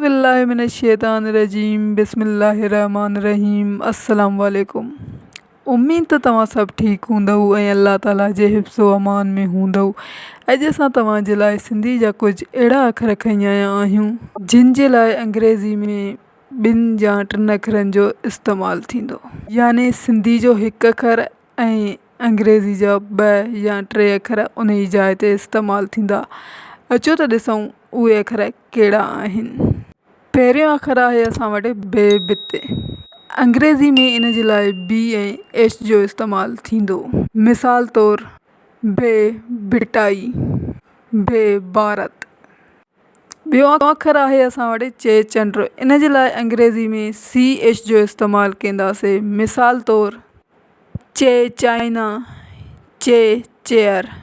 بالله من الشيطان الرجيم بسم الله الرحمن الرحيم السلام عليڪم اميد ته توهان سڀ ٺيڪ هوندؤ ۽ الله تعالي جي حفظ و امان ۾ هوندؤ اڄ اسان توهان جي لاء سنڌي جا ڪجهه اهڙا اکر کڻي آيا آهيون جن جي لاء انگريزي ۾ ٻن يا ٽن اکرن جو استعمال ٿيندو يعني سنڌي جو هڪ اکر ۽ انگريزي جا ٻه يا ٽي اکر ان جي جاء تي استعمال ٿيندا. اچو ته ڏسون اهي اکر ڪهڙا آهن. پهريون اکر آهي اسان وٽ بي بت. انگريزي ۾ ان جي لاء بي ۽ ايڇ جو استعمال ٿيندو. مثال طور، بي ڀٽائي، بي ڀارت. ٻيو اکر آهي اسان وٽ چي چنڊ ان جي لاء انگريزي ۾ سي ايڇ جو استعمال ڪنداسي مثال طور چي چائنا چي چيئر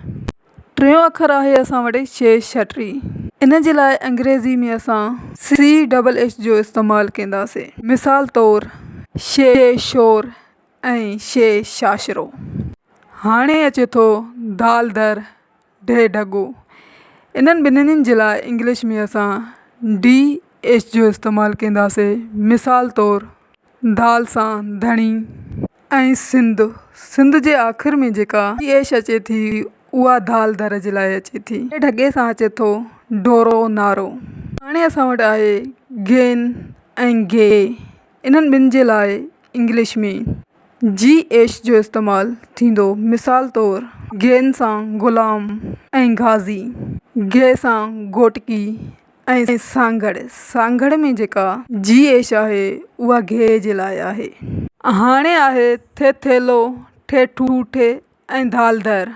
ٽيون اکر آهي اسان وٽ شي شٽري ان جي لاء انگريزي ۾ اسان سي ڊبل ايڇ جو استعمال ڪنداسي مثال طور شي شور ۽ شي شاشرو هاڻي اچي ٿو دال در ڍي ڍڳو. انهن ٻنهين جي لاء انگلش ۾ اسان ڊي ايڇ جو استعمال ڪنداسي مثال طور دال سان ڌڻي ۽ سنڌ سنڌ جي آخر ۾ جيڪا ڊي ايڇ اچي ٿي اها دال در جي لاء اچي ٿي. ڍڳي سان اچي ٿو ڍورو نارو. هاڻي اسان وٽ آهي گين ۽ گي انهن ٻن جي لاء انگلش ۾ جي ايڇ جو استعمال ٿيندو مثال طور گين سان غلام ۽ غازي، گي سان گهوٽڪي ۽ سانگهڙ، سانگهڙ ۾ جيڪا جي ايڇ آهي اها گي جي لاء آهي. هاڻي آهي ٿي ٿيلهو، ٺي ٺوٺي ۽ ڌال ڌر.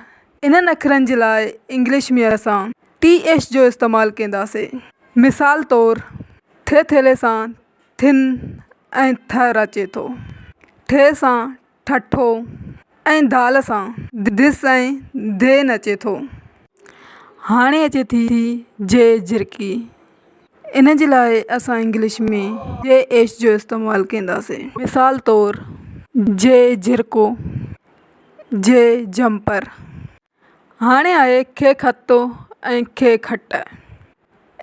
انهن اکرن جي لاء انگلش ۾ اسان ٽي ايڇ جو استعمال ڪنداسي. مثال طور ٿي ٿيلهي سان ٿن ۽ ٿر اچي ٿو. ٺي سان ٺٺو ۽ دال سان دس ۽ ڌين اچي ٿو. هاڻي اچي ٿي جي جهرڪي. ان جي لاء اسان انگلش ۾ جي ايڇ جو استعمال ڪنداسين. مثال طور جي جهرڪو، جي جمپر. هاڻي آهي کي خطو ۽ کي کٽ.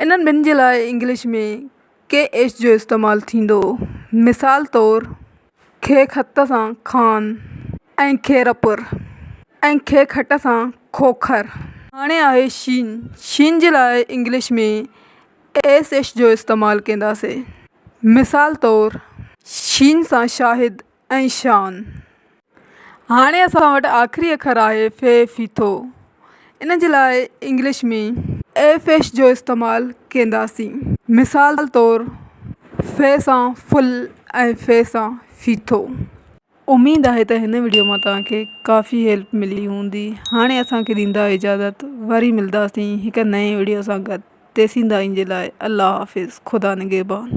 انهن ٻن جي لاء انگلش ۾ ڪي ايڇ جو استعمال ٿيندو. مثال طور کي خط سان خان ۽ خيرپور ۽ کي کٽ سان کوکر. هاڻي آهي شين. شين جي لاء انگلش ۾ ايس ايڇ جو استعمال ڪنداسين. مثال طور شين سان شاهد ۽ شان. هاڻي اسان وٽ آخري اکر آهي في ڦيٿو. ان جي لاء انگلش ۾ ايف ايڇ جو استعمال ڪنداسين. مثال طور في سان ڦل ۽ في سان ڦيٿو. اميد آهي ته هن وڊيو مان توهان کي ڪافي هيلپ ملي هوندي. هاڻي اسان کي ڏيندا اجازت وري ملداسين هڪ نئين وڊيو سان گڏ تيسين تائين جي لاء الله حافظ خدا نگهبان.